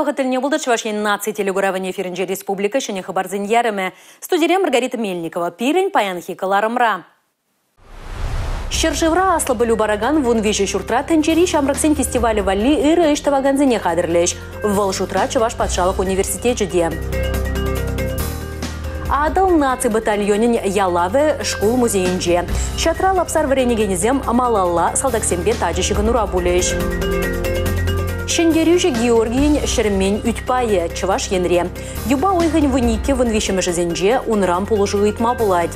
Вӑхӑт тӗлне пултӑр Чӑваш Ен наци телекуравӗн эфирӗнче республика ҫӗнӗ хыпарсен ярӑмӗ. Студире Маргарита Мельникова. Пирӗн паянхи кӑларӑмра. Ҫӗршывра аслӑ пӗлӳ паракан 13 ҫуртра тӗнчери ҫамрӑксен фестивалӗ валли ырӑ ӗҫ тӑвакансене хатӗрлӗҫ. Вӑл шутра Чӑваш патшалӑх университечӗ те. Атӑл наци батальонӗн ялавӗ шкул музейӗнче. Ҫатра Лапсар вӗренекенӗсем малалла салтаксемпе тачӑ ҫыхӑнура пулӗҫ. Ҫӗнтерӳҫӗ Георгийӗн ҫӗрмен ӳт пайӗ Чӑваш Енре. Юпа уйӑхӗн 12-13-мӗшӗсенче унран пулӑшу ыйтма пулать.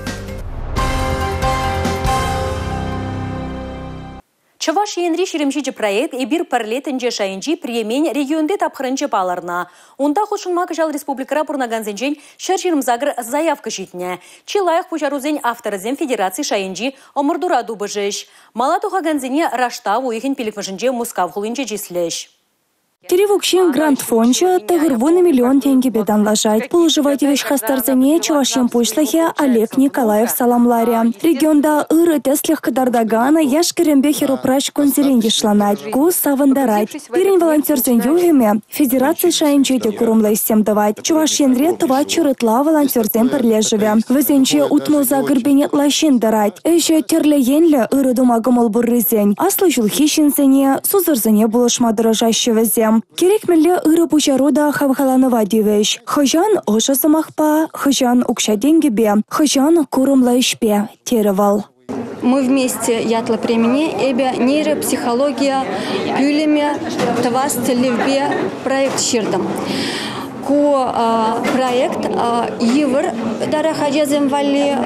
Чӑваш Енри 27 проект «Эпир пӗрле» тӗнче шайӗнчи премин регионти тапхӑрӗнче палӑрнӑ. Унта хутшӑнма кӑҫал республикӑра пурӑнакансенчен 128 заявка ҫитнӗ. Чи лайӑх пуҫарусен авторӗсем федераци шайӗнчи ӑмӑртура тупӑшӗҫ. Мала тухакансене раштав уйӑхӗн 5-мӗшӗнче Мускав хулинче чыслӗҫ. Тӗрев укҫин грант фончӗ 90 миллион тенкӗпе танлашать. Пулӑшӑва тивӗҫ хастарсене Чӑваш Ен Пуҫлӑхӗ Олег Николаев саламларӗ. Регионта ырӑ тӗслӗх кӑтартакан яш-кӗрӗмпе хӗр-упраҫ кунсерен йышланать. Ку савӑнтарать. Пирӗн волонтерсен юхӑмӗ федераци шайӗнче те курӑмлӑ ӗҫсем тӑвать. Чӑваш Енре 400 ытла волонтерсен пӗрлешӗвӗ. Вӗсенче 68 пин ытла ҫын тӑрать. Ӗҫӗ тӗрлӗ енлӗ ырӑ тума кӑмӑл пуррисен, аслӑ ҫулхи ҫынсене, сусӑрсене пулӑшма тӑрӑшаҫҫӗ вӗсем. Кирек мӗнле ырӑ пуҫару та хавхаланӑва тивӗҫ. Хӑҫан ӑшӑ сӑмахпа, хӑҫан укҫа-тенкӗпе, хӑҫан курӑмлӑ ӗҫпе, терӗ вӑл. «Мы вместе» ятлӑ премине эпӗ нейропсихологи пӳлӗмӗ тӑвас тӗллевпе проект ҫыртӑм. Ку проект йывӑр тарах ачасем валли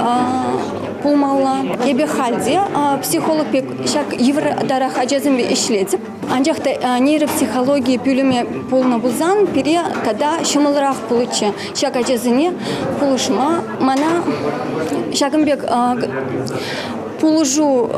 пулмалла. Эпӗ халь те психолог пек ҫак йывӑр тарах ачасемпе ӗҫлетӗп. Анчах та нейропсихологи пӳлӗмӗ пулнӑ пулсан пире тата ҫӑмӑлрах пулӗччӗ ҫак ачасене пулӑшма. Мана ҫакӑн пек пулӑшу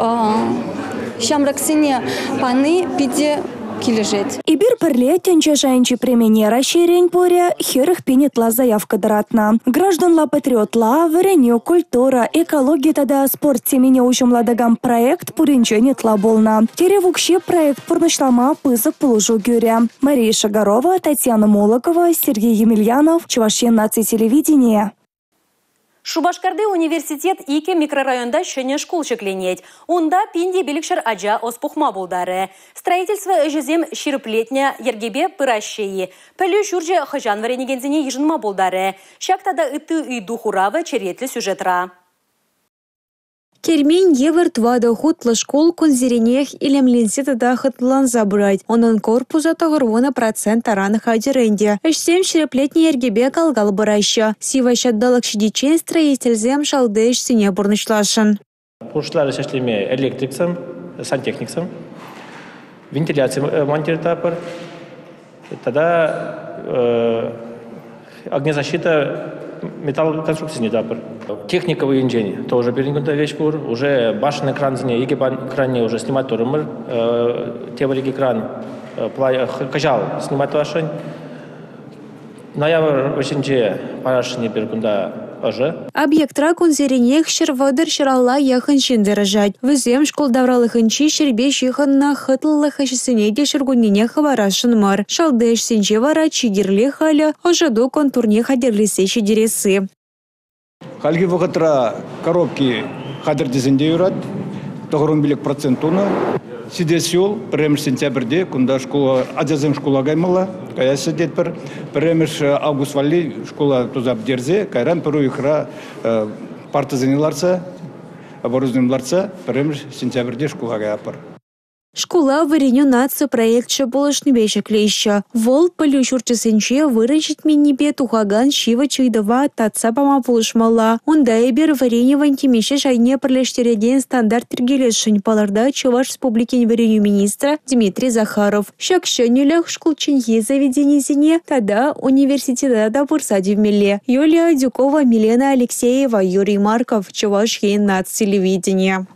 ҫамрӑксене пани питӗ килӗшет. Эпир пӗрле тӗнче шайӗнчи премине Раҫҫейрен пурӗ 40 пин ытла заявка тӑратнӑ. Гражданла патриотла, вӗренӳ, культура, экологи тата спорт темине уҫӑмлатакан проект пуринчен ытла пулнӑ. Тӗрев укҫи проект пурнӑҫлама пысӑк пулӑшу кӳрӗ. Мария Шагарова, Татьяна Молокова, Сергей Емельянов, Чӑваш Ен наци телевиденийӗ. Шупашкарти университет 2 микрорайонта ҫӗнӗ шкул ҫӗкленет. Унта 1500 ача ӑс пухма пултарӗ. Строительство ӗҫӗсем ҫирӗплетнӗ йӗркепе пыраҫҫӗ-и? Пӗлӳ ҫурчӗ хӑҫан вӗренекенсене йышӑнма пултарӗ. Ҫак тата ытти ыйту хуравӗ черетлӗ сюжетра. Кермен евӗр 4 хутлӑ шкул кунсеренех илемленсе тата хӑтлӑланса пырать. Унӑн корпусӗ 90% таран хатӗр ӗнтӗ. Ӗҫсем ҫирӗплетнӗ йӗркепе кал-кал пыраҫҫӗ. Сивӗ ҫанталӑк ҫитиччен строительсем шалти ӗҫсене пурнӑҫласшӑн. Пуҫларӗҫ ӗҫлеме электриксем, сантехниксем, вентиляци монтировать тата огнезащита металл конструкцине тапӑр. Техника енчен тоже пирӗн кунта веҫ пур. Уже башен экрансене, икӗ экранне уже снимать турӑмӑр. Тепӗр икӗ экран кӑҫал снимать тӑвасшӑн. Ноябрь вӗҫӗнче парасшӑн эпир кунта ӑшӑ. Объектра кунсеренех 130-150 яхӑн ҫын тӑрӑшать. Вӗсем шкул тавралӑхӗнчи ҫӗрпе ҫыхӑннӑ хӑтлӑх ӗҫӗсене те ҫуркуннене хӑварасшӑн мар. Шалти ӗҫсенче вара чи кирли халӗ ӑшӑту контурне хатӗрлесе ҫитересси. Хальхи вӑхӑтра коробки хатӗр тесен те юрать. 95% тунӑ. Ҫитес ҫул 1 сентябрьте кунта шкула, ачасем шкула каймалла, каяҫҫӗ тетпӗр. 1 август валли шкула туса пӗтерсе, кайран пӗр уйӑхра партӑсене лартса, оборудование лартса 1 сентябрьте шкула каятпӑр. Шкула вӗренӳ наци проекчӗ пулӑшнипе ҫӗклеҫҫӗ. Вӑл пӗлӳ ҫурчӗсенче вырӑн ҫитменнипе тухакан ҫивӗч ыйтӑва татса пама пулӑшмалла. Унта эпир вӗренӗвӗн темиҫе шайне пӗрлештерекен стандарт йӗркелесшӗн, палӑртать Чӑваш Республикин вӗренӳ министрӗ Дмитрий Захаров. Ҫак ҫӗнӗлӗх шкулчченхи заведенисене тата университета та пырса тивмелле. Юлия Адюкова, Милена Алексеева, Юрий Марков, Чӑваш Ен наци телевиденийӗ.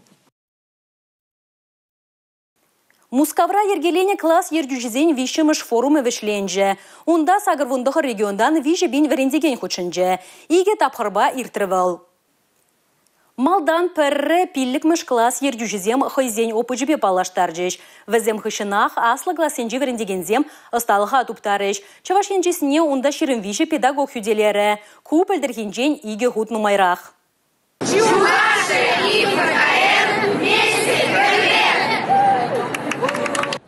Мускавра йӗркеленӗ класс ертӳҫисен 3-мӗш форумӗ вӗҫленчӗ. Унта 89 регионтан 3 000 вӗрентекен хутшӑнчӗ. 2 тапхӑрпа иртрӗ вӑл. Малтан пӗрре пиллӗкмӗш класс ертӳҫисем хӑйсен опычӗпе паллаштарчӗҫ. Вӗсем хыҫҫӑнах аслӑ классенче вӗрентекенсем ӑсталӑха туптарӗҫ. Чӑваш Ен чысне унта 23 педагог хӳтӗлерӗ. Ку пӗлтӗрхинчен 2 хут нумайрах.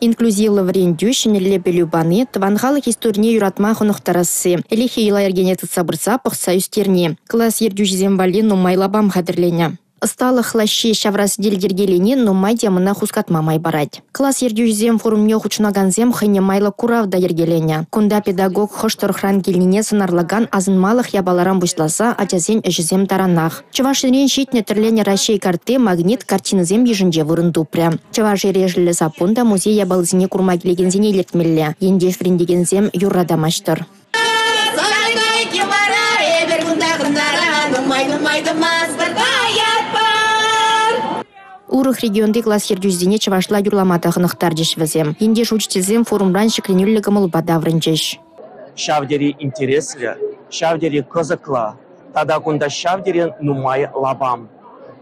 Инклюзивлӑ вӗрентӳ, ҫӗнӗлле пӗлӳ пани, тӑван халӑх историне юратма хӑнӑхтарасси, ӗлӗкхи йӑла-йӗркене тытса пырса пӑхса ӳстерни. Класс ертӳҫисем валли нумай лапам хатӗрленӗ. Ӑсталӑх лаҫҫи ҫавра сӗтел йӗркелени нумай темӑна хускатма май парать. Класс ертӳҫисен форумне хутшӑнакансем хӑйне майлӑ курав та йӗркеленӗ. Кунта педагог хӑш тӑрӑхран килнине сӑнарлакан асӑнмалӑх япаларан пуҫласа ачасен ӗҫӗсем таранах. Чӑваш Енрен ҫитнӗ тӗрленӗ Раҫҫей картти магнит картинӑсем йышӗнче вырӑн тупрӗ. Чӑваш эрешӗллӗ саппун та музей япалисене курма килекенсене илӗртмелле. Ентеш вӗрентекенсем юрра та маҫтӑр. Урӑх регионти класс ертӳҫисене чӑвашла юрлама та хӑнӑхтарчӗҫ вӗсем. Ентеш учительсем форумран ҫӗкленӳллӗ кӑмӑлпа таврӑнчӗҫ. Ҫав тери интереслӗ, ҫав тери кӑсӑклӑ тата кунта ҫав тери нумай лапам.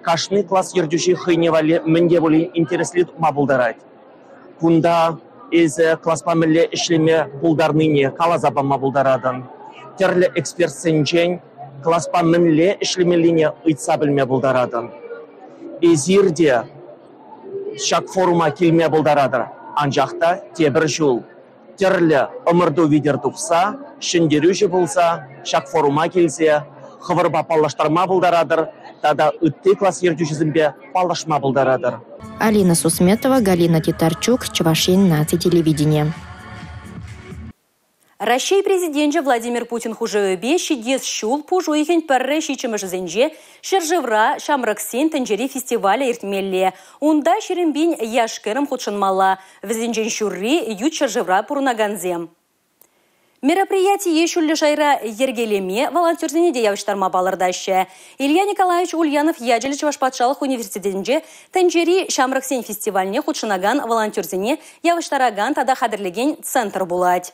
Кашни класс ертӳҫи хӑйне валли мӗн те пулин интересли тупма пултарать. Кунта эсӗ класпа мӗнле ӗҫлеме пултарнине каласа пама пултаратӑн. Тӗрлӗ экспертсенчен класпа мӗнле ӗҫлемеллине ыйтса пӗлме пултаратӑн. Эсир те ҫак форума килме пултаратӑр, анчах та тепӗр ҫул тӗрлӗ ӑмӑрту витӗр тухса, ҫӗнтерӳҫӗ пулса ҫак форума килсе хӑвӑрпа паллаштарма пултаратӑр тата ытти класс ертӳҫисемпе паллашма пултаратӑр. Алина Сусметова, Галина Титарчук, Чӑваш Ен наци телевиденийӗ. Раҫҫей Президенчӗ Владимир Путин хушӑвӗпе ҫитес ҫул пуш уйӑхӗн пӗрре ҫиччӗмӗшӗсенче ҫӗршывра ҫамрӑксен тӗнчери фестивалӗ иртмелле. Унта 20 яш-кӗрӗм хутшӑнмалла. Вӗсенчен ҫурри ют ҫӗршывра пурӑнакансем. Мероприятие ҫӳллӗ шайра йӗркелеме волонтерсене те явӑҫтарма палӑртаҫҫӗ. Илья Николаевич Ульянов ячӗллӗ Чӑваш патшалӑх университетӗнче тӗнчери ҫамрӑксен фестивальне хутшӑнакан волонтерсене явӑҫтаракан тата хатӗрлекен центр пулать.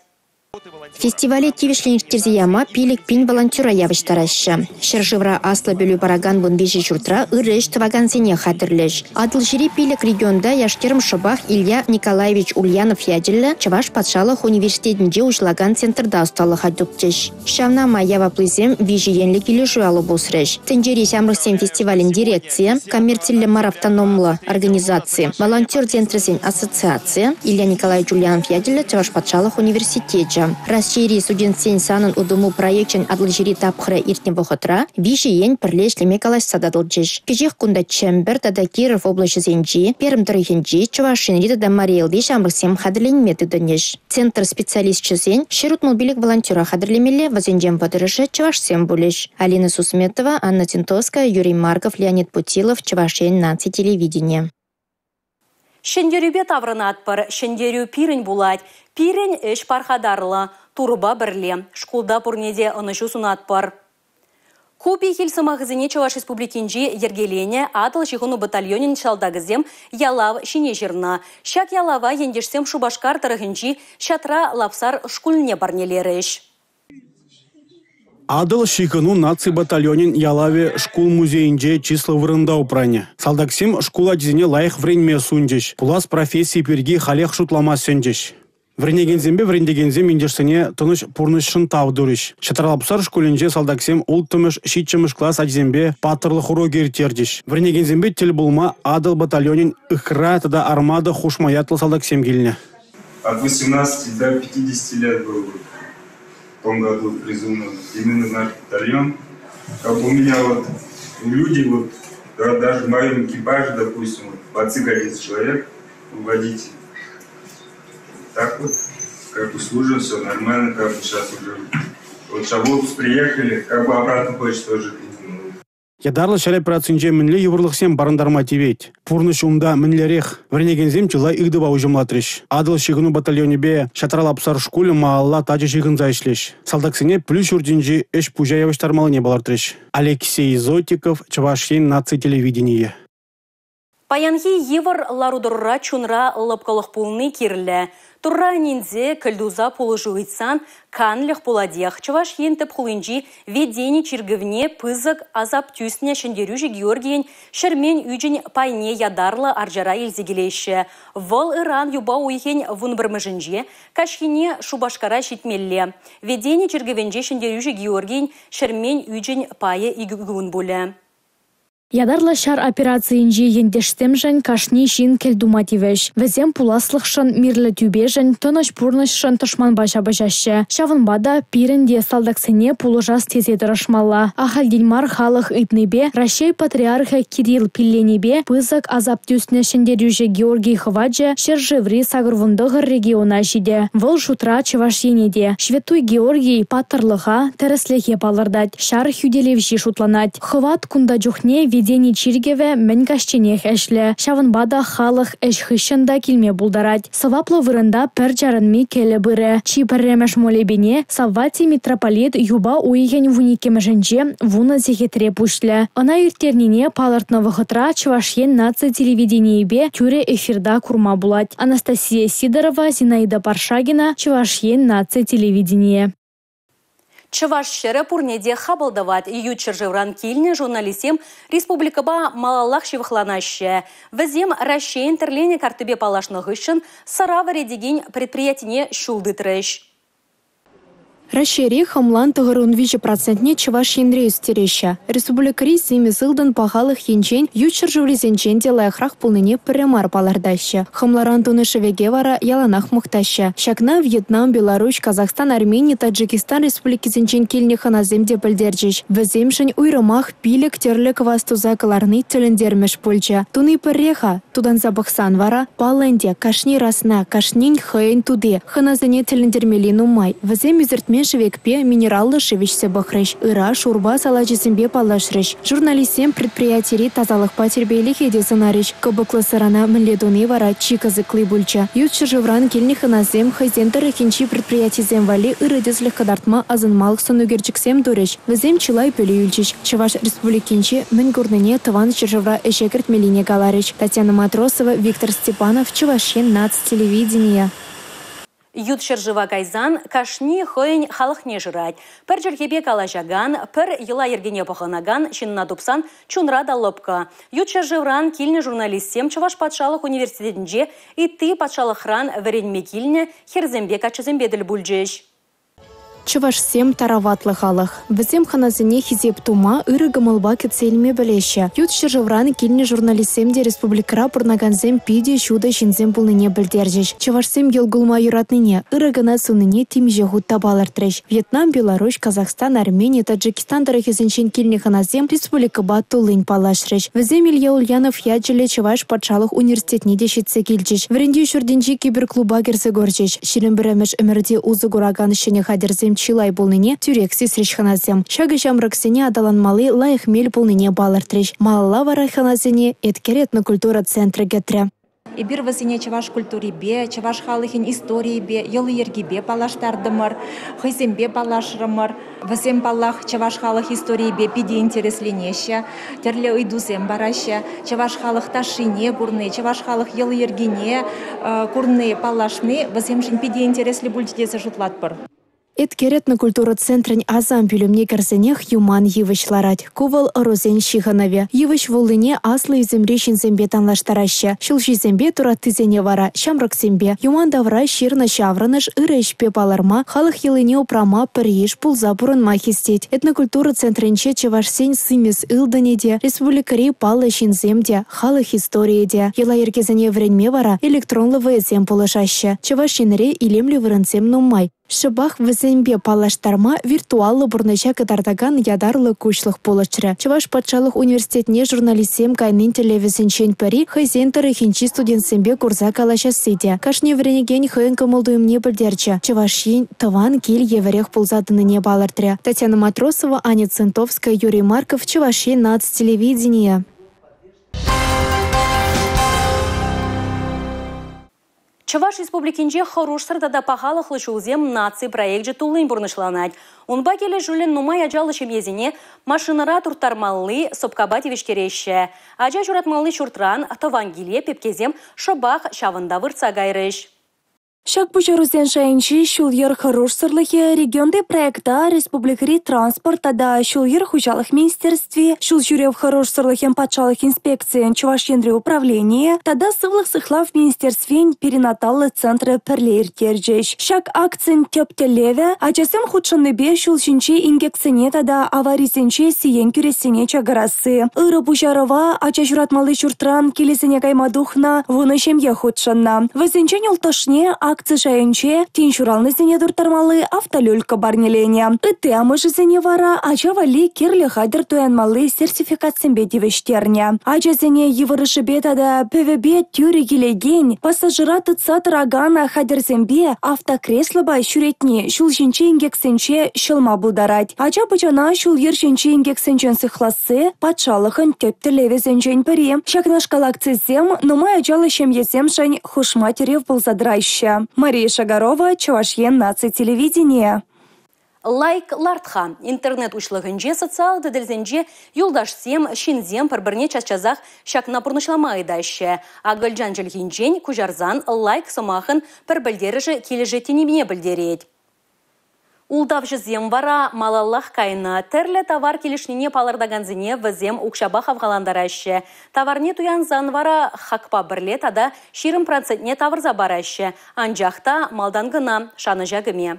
Фестивале тивӗҫлӗн ирттерсе яма 5 000 волонтера явӑҫтараҫҫӗ. Ҫӗршывра аслӑ пӗлӳ паракан 13 ҫуртра ырӑ ӗҫ тӑвакансене хатӗрлӗҫ. Атӑлҫири 5 регионта яш-кӗрӗм шӑпах Илья Николаевич Ульянов ячӗллӗ Чӑваш патшалӑх университетӗнче уҫӑлакан центрта ӑсталӑха туптӗҫ. Ҫавна май яваплисем 3 енлӗ килӗшӳ алӑ пусрӗҫ. Тӗнчери ҫамрӑксен фестивалӗн дирекцийӗ, коммерциллӗ мар автономлӑ организаци, волонтер центрӗсен ассоциацийӗ, Илья Николаевич Ульянов ячӗллӗ Чӑваш патшалӑх университечӗ. Раҫҫейри студентсен «Санӑн утӑму» проекчӗн Атӑлҫири тапхӑрӗ иртнӗ вӑхӑтра 3 ен пӗрле ӗҫлеме калаҫса татӑлчӗҫ. Кӗҫех кунта Чӗмпӗр тата Киров облаҫӗсенчи, Пермь тӑрӑхӗнчи, Чӑваш Енри тата Мари Элти ҫамрӑксем хатӗрленме тытӑнӗҫ. Центр специалисчӗсен 165 волонтера хатӗрлемелле, вӗсенчен 30-шӗ чӑвашсем пулӗҫ. Алина Сусметова, Анна Тинтовская, Юрий Марков, Леонид Путилов, Чӑваш Ен наци телевиденийӗ. Ҫӗнтерӳпе таврӑнатпӑр, ҫӗнтерӳ пирӗн пулать. Пирӗн ӗҫ пархатарлӑ, турӑпа пӗрле. Шкулта пурне те ӑнӑҫу сунатпӑр. Ку пехил сӑмахӗсене Чӑваш Республикинчи йӗркеленӗ Атӑл ҫыхӑну батальонӗн ҫалтакӗсем ялав ҫине ҫырнӑ. Ҫак ялава ентешсем Шупашкар тӑрӑхӗнчи Ҫатра Лапсар шкулне парнелерӗҫ. Атӑл ҫыхӑну наци батальонӗн ялавӗ шкул музейӗнче чыслӑ вырӑнта упранӗ. Салтаксем шкул ачисене лайӑх вӗренме сунчӗҫ, пулас професси пирки халех шутлама сӗнчӗҫ. Вӗренекенсемпе вӗрентекенсем ентешсене тӑнӑҫ пурнӑҫшӑн тав турӗҫ. Ҫатра Лапсар шкулӗнче салтаксем 6-мӗш, 7-мӗш класс ачисемпе паттӑрлӑх урокӗ ирттерчӗҫ. Вӗренекенсемпе тӗл пулма Атӑл батальонӗн Ыхра тата Армада хушма ятлӑ салтаксем килнӗ. От 18 до 50 лет был в том году призывной именно наш батальон. Как у меня вот люди, вот, да, даже в моем экипаже, допустим, вот, 21 человек, водитель. Так вот, как бы служим, все нормально, как бы сейчас уже. Вот сейчас в отпуск приехали, как бы обратно хочется тоже. Ятарлӑ ҫар операцинче мӗнле йывӑрлӑхсем парӑнтарма тивет? Пурнӑҫ унта мӗнлерех? Вӗренекенсем чылай ыйтӑва уҫӑмлатрӗҫ. Атӑл ҫыхӑну батальонӗпе Ҫатра Лапсар шкулӗ малалла тачӑ ҫыхӑнса ӗҫлӗҫ. Салтаксене пӗлӳ ҫуртӗнчи ӗҫ-пуҫа явӑҫтармаллине палӑртрӗҫ. Алексей Зотиков, Чӑваш Ен наци телевиденийӗ. Паянхи йывӑр лару-тӑрура чунра лӑпкӑлӑх пулни кирлӗ. Турра ӗненсе, кӗлтуса пулӑшу ыйтсан канлӗх пулатех. Чӑваш Ен тӗп хулинчи Введени чиркӗвне пысӑк асап тӳснӗ ҫӗнтерӳҫӗ Георгийӗн ҫӗрмен ӳчӗн пайне ятарлӑ арчара илсе килеҫҫӗ. Вӑл ыран юпа уйӑхӗн 11-мӗшӗнче каҫхине Шупашкара ҫитмелле. Введени чиркӗвӗнче ҫӗнтерӳҫӗ Георгийӗн ҫӗрмен ӳчӗн пайӗ 2 кун пулӗ. Ятарлӑ ҫар операцийӗнчи ентешсемшӗн кашни ҫын кӗл тума тивӗҫ. Вӗсем пуласлӑхшӑн, мирлӗ тӳпешӗн, тӑнӑҫ пурнӑҫшӑн тӑшманпа ҫапӑҫаҫҫӗ. Ҫавӑнпа та пирӗн те салтаксене пулӑшас тесе тӑрӑшмалла. Ахальтен мар халӑх ыйтнипе Раҫҫей Патриархӗ Кирилл пилленипе пысӑк асап тӳснӗ ҫӗнтерӳҫӗ Георгий хӑвачӗ ҫӗршыври 89 региона ҫитӗ. Вӑл шутра Чӑваш Ене те. Ҫветтуй Георгий паттӑрлӑха, тӗрӗслӗхе палӑртать, ҫар хӳтӗлевҫи шутланать. Хӑват кунта чухне Введени чиркӗвӗ мӗн каҫченех ӗҫлӗ. Ҫавӑнпа та халӑх ӗҫ хыҫҫӑн та килме пултарать. Сӑваплӑ вырӑнта пӗр чарӑнми кӗлӗ пырӗ. Чи пӗрремӗш молебене Савватий митрополит юпа уйӑхӗн 12-мӗшӗнче 10 сехетре пуҫлӗ. Ӑна ирттернине палӑртнӑ вӑхӑтра Чӑваш Ен наци телевиденийӗпе тӳрӗ эфирта курма пулать. Анастасия Сидорова, Зинаида Паршагина, Чӑваш Ен наци телевиденийӗ. Чӑваш ҫӗрӗ пурне те хапӑл тӑвать. Ют ҫӗршывран килнӗ журналистсем республикӑпа малаллах ҫывӑхланаҫҫӗ. Вӗсем Раҫҫейӗн тӗрленӗ карттипе паллашнӑ хыҫҫӑн сӑра вӗретекен предприятине ҫул тытрӗҫ. Раҫҫейре хӑмлан 93 процентне Чӑваш Енре ӳстереҫҫӗ. Республикӑри симӗс ылтӑн пахалӑх енчен ют ҫӗршыврисенчен те лайӑхрах пулнине пӗрре мар палӑртаҫҫӗ. Хӑмларан тунӑ шӗвеке вара яланах мухтаҫҫӗ. Ҫакна Вьетнам, Беларуҫ, Казахстан, Армени, Таджикистан республикисенчен килнӗ хӑнасем те пӗлтерчӗҫ. Вӗсемшӗн уйрӑмах пилӗк тӗрлӗ квас туса кӑларни тӗлӗнтермӗш пулчӗ. Туни пӗрре-ха, тутанса пӑхсан вара, паллӑ ӗнтӗ, кашни расна, кашнин хӑйӗн тути. Хӑнасене тӗлӗнтермелли нумай. Вӗсем ӳсӗртмен шӗвекпе минераллӑ шыв ӗҫсе пӑхрӗҫ, ыраш, урпа салачӗсемпе паллашрӗҫ. Журналистсем предприятири тасалӑхпа тирпейлӗхе те сӑнарӗҫ. Кӑпӑклӑ сӑрана мӗнле туни вара чи кӑсӑкли пулчӗ. Ют ҫӗршывран килнӗ хӑнасем хӑйсен тӑрӑхӗнчи предприятисем валли ырӑ тӗслӗх кӑтартма асӑнмалӑх сӑнӳкерчӗксем турӗҫ. Вӗсем чылай пӗлӳ илчӗҫ. Чӑваш Республикинче мӗн курнине тӑван ҫӗршывра ӗҫе кӗртмеллине каларӗҫ. Татьяна Матросова, Виктор Степанов, Чӑваш Ен наци телевиденийӗ. Ют ҫӗршыва кайсан кашни хӑйӗн халӑхне шырать. Пӗр чӗлхепе калаҫакан, пӗр йӑла-йӗркене пӑхӑнакан ҫынна тупсан чунра та лӑпкӑ. Ют ҫӗршывран килнӗ журналистсем Чӑваш патшалӑх университетӗнче ытти патшалӑхран вӗренме килнӗ хӗрсемпе каччӑсемпе тӗл пулчӗҫ. Чӑвашсем тараватлӑ халӑх. Вӗсем хӑнасене хисеп тума, ырӑ кӑмӑлпа кӗтсе илме пӗлеҫҫӗ. Ют ҫӗршывран килнӗ журналистсем те республикӑра пурӑнакансем питӗ ҫутӑ ҫынсем пулнине пӗлтерчӗҫ. Чӑвашсем йӑл кулма юратнине, ырӑ кӑна суннине темиҫе хут та палӑртрӗҫ. Вьетнам, Беларуҫ, Казахстан, Армени, Таджикистан тӑрӑхӗсенчен килнӗ хӑнасем республикӑпа туллин паллашрӗҫ. Вӗсем Илья Ульянов ячӗллӗ Чӑваш патшалӑх университетне те ҫитсе килчӗҫ. Вӗрентӳ ҫуртӗнчи киберклуба кӗрсе курчӗҫ. 21-мӗш ӗмӗрте усӑ куракан ҫӗнӗ хатӗрсем чылай пулнине тӳрех сисрӗҫ хӑнасем. Ҫакӑ ҫамрӑксене аталанмалли лайӑх мел пулнине палӑртрӗҫ. Малалла вара хӑнасене Эткер этнокультура центрӗ кӗтрӗ. Эпир вӗсене чӑваш культурипе, чӑваш халӑхӗн историйӗпе, йӑли-йӗркипе паллаштартӑмӑр, хӑйсемпе паллашрӑмӑр. Вӗсем, паллах, чӑваш халӑх историйӗпе питӗ интересленеҫҫӗ, тӗрлӗ ыйтусем параҫҫӗ. Чӑваш халӑх ташшине курни, чӑваш халӑх йӑли-йӗркине курни, паллашни вӗсемшӗн питӗ интереслӗ пулчӗ тесе шутлатпӑр. Эткер этнокультура центрӗн асам пӳлӗмне кӗрсенех юман йывӑҫ ларать. Ку вӑл ӑрусен ҫыхӑнӑвӗ. Йывӑҫ вуллине аслӑ ӳсӗмри ҫынсемпе танлаштараҫҫӗ. Ҫулҫисемпе тураттисене вара ҫамрӑксемпе. Юман тавра ҫырнӑ ҫаврӑнӑш ырӑ ӗҫпе палӑрма, халӑх йӑлине упрама пӗр йыш пулса пурӑнма хистет. Этнокультура центрӗнче чӑвашсен симӗс ылтӑнӗ те, республикӑри паллӑ ҫынсем те, халӑх историйӗ те. Йӑла-йӗркесене вӗренме вара электронлӑ вӑйӑсем пулӑшаҫҫӗ. Чӑваш Енре илемлӗ вырӑнсем нумай. Шӑпах вӗсемпе паллаштарма виртуаллӑ пурнӑҫа кӑтартакан ятарлӑ куҫлӑх пулӑшрӗ. Чӑваш патшалӑх университетне журналистсем кайнин тӗллевӗсенчен пӗри хӑйсен тӑрӑхӗнчи студентсемпе курса калаҫасси те. Кашни вӗренекен хӑйӗн кӑмӑл-туйӑмне пӗлтерчӗ, Чӑваш Ен тӑван кил евӗрех пулса тӑнине палӑртрӗ. Татьяна Матросова, Аня Центовская, Юрий Марков, Чӑваш Ен наци телевиденийӗ. Чӑваш Республикинче хӑрушсӑр тата пахалӑхлӑ ҫулсем наци проекчӗ туллин пурнӑҫланать. Унпа килӗшӳллӗн нумай ачаллӑ ҫемьесене машинӑра турттармалли сӑпкапа тивӗҫтереҫҫӗ. Ача ҫуратмалли ҫуртран тӑван киле пепкесем шӑпах ҫавӑнта выртса кайрӗҫ. Ҫак пуҫарусен шайӗнче ҫул-йӗр хӑрушсӑрлӑхӗ регионти проекта республикӑри транспорт тата ҫул-йӗр хуҫалӑх министерстви, ҫул ҫӳрев хӑрушсӑрлӑхӗн патшалӑх инспекцийӗн Чӑваш Енри управленийӗ тата сывлӑх сыхлав министерствин перинаталлӑ центрӗ пӗрле ирттерчӗҫ. Ҫак акцин тӗп тӗллевӗ – ачасем хутшӑннипе ҫул ҫинчи инкексене тата аварисенче сиен кӳрессине чакарасси. Ырӑ пуҫарӑва ача ҫуратмалли ҫуртран килӗсене кайма тухнӑ 10 ҫемье хутшӑннӑ. Вӗсенчен улттӑшне акци шайӗнче тин ҫуралнисене турттармалли автолюлька парнеленӗ. Ытти амӑшӗсене вара ача валли кирлӗ хатӗр туянмалли сертификатсемпе тивӗҫтернӗ. Ачасене йывӑрӑшӗпе тата пӗвӗпе тӳрӗ килекен, пассажира тытса тӑракан хатӗрсемпе автокреслӑпа ҫӳретни ҫул ҫинчи инкексенче ҫӑлма пултарать. Ача-пӑчана ҫул-йӗр ҫинчи инкексенчен сыхласси патшалӑхӑн тӗп тӗллевӗсенчен пӗри. Ҫакнашкал акцисем нумай ачаллӑ ҫемьесемшӗн хушма тӗрев пулса тӑраҫҫӗ. Мария Шагарова, Чӑваш Ен наци телевиденийӗ. Лайк ларт-ха. Интернет уҫлӑхӗнче, социаллӑ тетелсенче юлташсем, ҫынсем пӗр-пӗрне час-часах ҫакна пурнӑҫлама ыйтаҫҫӗ. Акӑлчан чӗлхинчен куҫарсан лайк сӑмахӑн пӗр пӗлтерӗшӗ килӗшет тенине пӗлтерет. Ултавҫӑсем вара малаллах кайнӑ. Тӗрлӗ тавар килӗшнине палӑртакансене вӗсем укҫапа хавхалантараҫҫӗ. Таварне туянсан вара хакпа пӗрле тата 20%-не тавӑрса параҫҫӗ. Анчах та малтан кӑна шанӑҫа кӗме.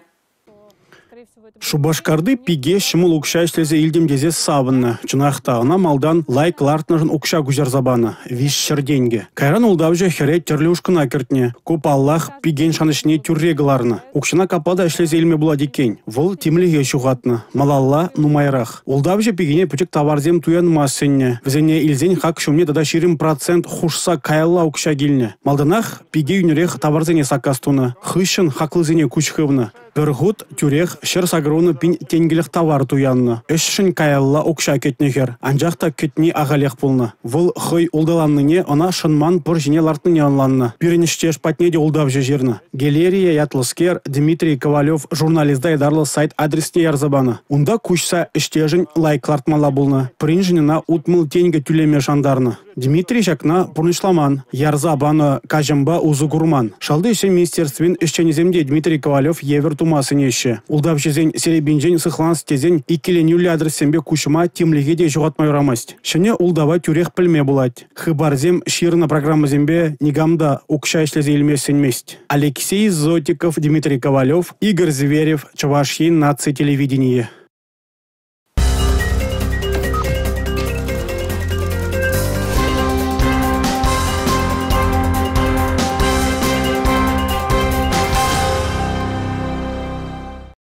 Шупашкарти пике ҫӑмӑл укҫа ӗҫлесе илтӗм тесе савӑннӑ. Чӑнах та, ӑна малтан лайк лартнӑшӑн укҫа куҫарса панӑ – 300 тенкӗ. Кайран ултавҫӑ хӗре тӗрлӗ ушкӑна кӗртнӗ. Ку, паллах, пикен шанӑҫне тӳрре кӑларнӑ. Укҫана капла та ӗҫлесе илме пулать иккен. Вӑл тимлӗхе ҫухатнӑ. Малалла нумайрах. Ултавҫӑ пикене пӗчӗк таварсем туянма сӗннӗ. Вӗсене илсен хак ҫумне тата 20% хушса каялла укҫа килнӗ. Малтанах пике йӳнӗрех таварсене саккас тунӑ. Хыҫҫӑн хаклисене куҫ хывнӑ. Пӗр хут тӳрех 180 пин тенкӗлӗх тавар туяннӑ. Ӗҫшӗн каялла укҫа кӗтнӗ хӗр. Анчах та кӗтни ахалех пулнӑ. Вӑл хӑй улталаннине, ӑна шӑнман пӑр ҫине лартнине ӑнланнӑ. Пирӗн ӗҫтеш патне те ултавҫӑ ҫырнӑ. Гелерия ятлӑскер Дмитрий Ковалев журналиста ятарлӑ сайт адресне ярса панӑ. Унта куҫса ӗҫтешӗн лайк лартмалла пулнӑ. Пӗриншӗн ӑна 60 тенкӗ тӳлеме шантарнӑ. Дмитрий ҫакна пурнӑҫламан, ярса панӑ каҫӑмпа усӑ курман. Шалти ӗҫсен министерствин ӗҫченӗсем те Дмитрий Ковалев евӗр тума сӗнеҫҫӗ. Ултавҫӑсен серепинчен сыхланас тесен иккӗленӳллӗ адрессемпе куҫма тимлӗхе те ҫухатма юрамасть. Ҫӗнӗ ултава тӳрех пӗлме пулать. Хыпарсем ҫырнӑ программӑсемпе никам та укҫа ӗҫлесе илме сӗнмест. Алексей Зотиков, Дмитрий Ковалев, Игорь Зверев, Чӑваш Ен наци телевиденийӗ.